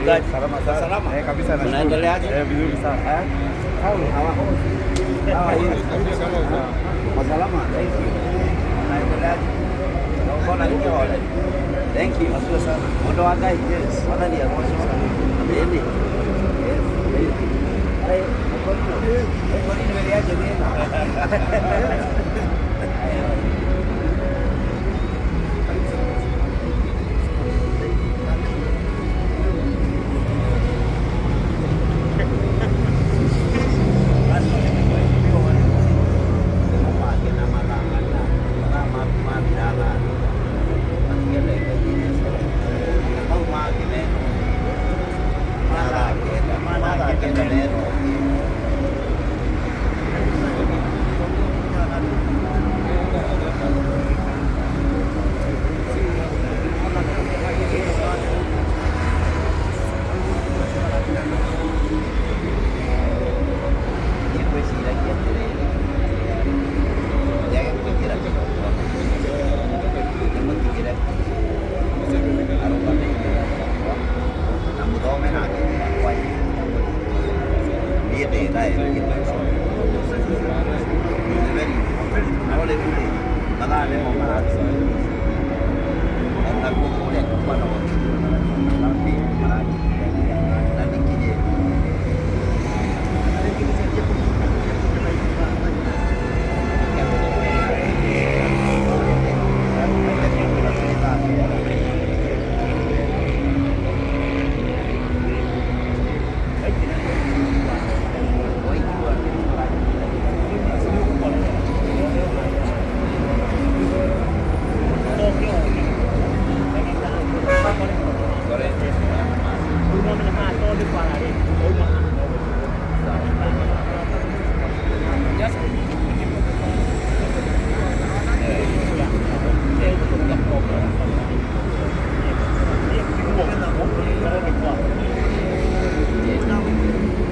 Mchungaji. Salama sana. Salama. Eh, kabisa nashukuru. Unaendeleaje? Eh, vizuri sana. Eh? How are you? Kwa salama. Thank you. Unaendeleaje? Mbona niko wale? Thank you. Asante sana. Mundo wa Ngai. Yes. Mwathani agocwo. Ameni. Yes. Thank you. Hey, uko nini mbele yake nini? Niĩ ngwĩciragia atĩrĩrĩ, njage kũingĩra kĩgongona, ndĩmũtigĩre arũgamĩrĩre wakwa na mũthome nake nginya hwaĩ-inĩ. Niĩ ndĩ naye niĩ nĩ very important. No rĩu rĩ, mathaa nĩmo marathiĩ, nakuo kũrĩa kuma na maranjĩtithania na nĩkinyĩte.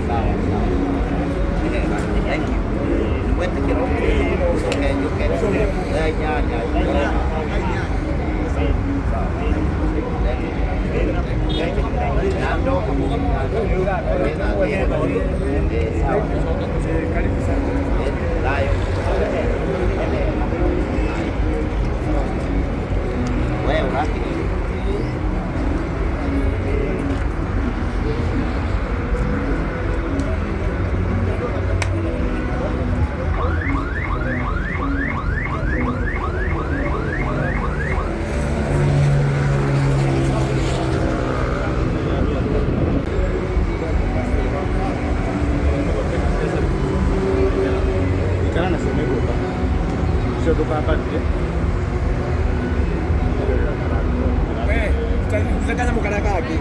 Sawa sawa. Thank you. Mwetĩkĩra ũcoke njũke thaa inyanya. Na ndoka sawa. Karibu sana. Thayũ. We ũrakirie. Ikara na sema hivyo. Sio tukapatie. We, tutakaza mukalakaki.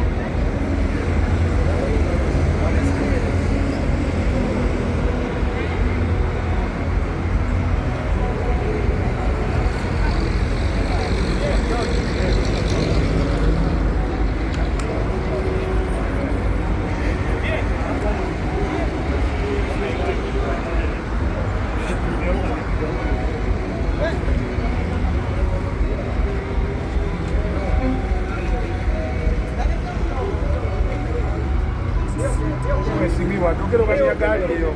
Mheshimiwa, tukirũgamia ngari ĩyo.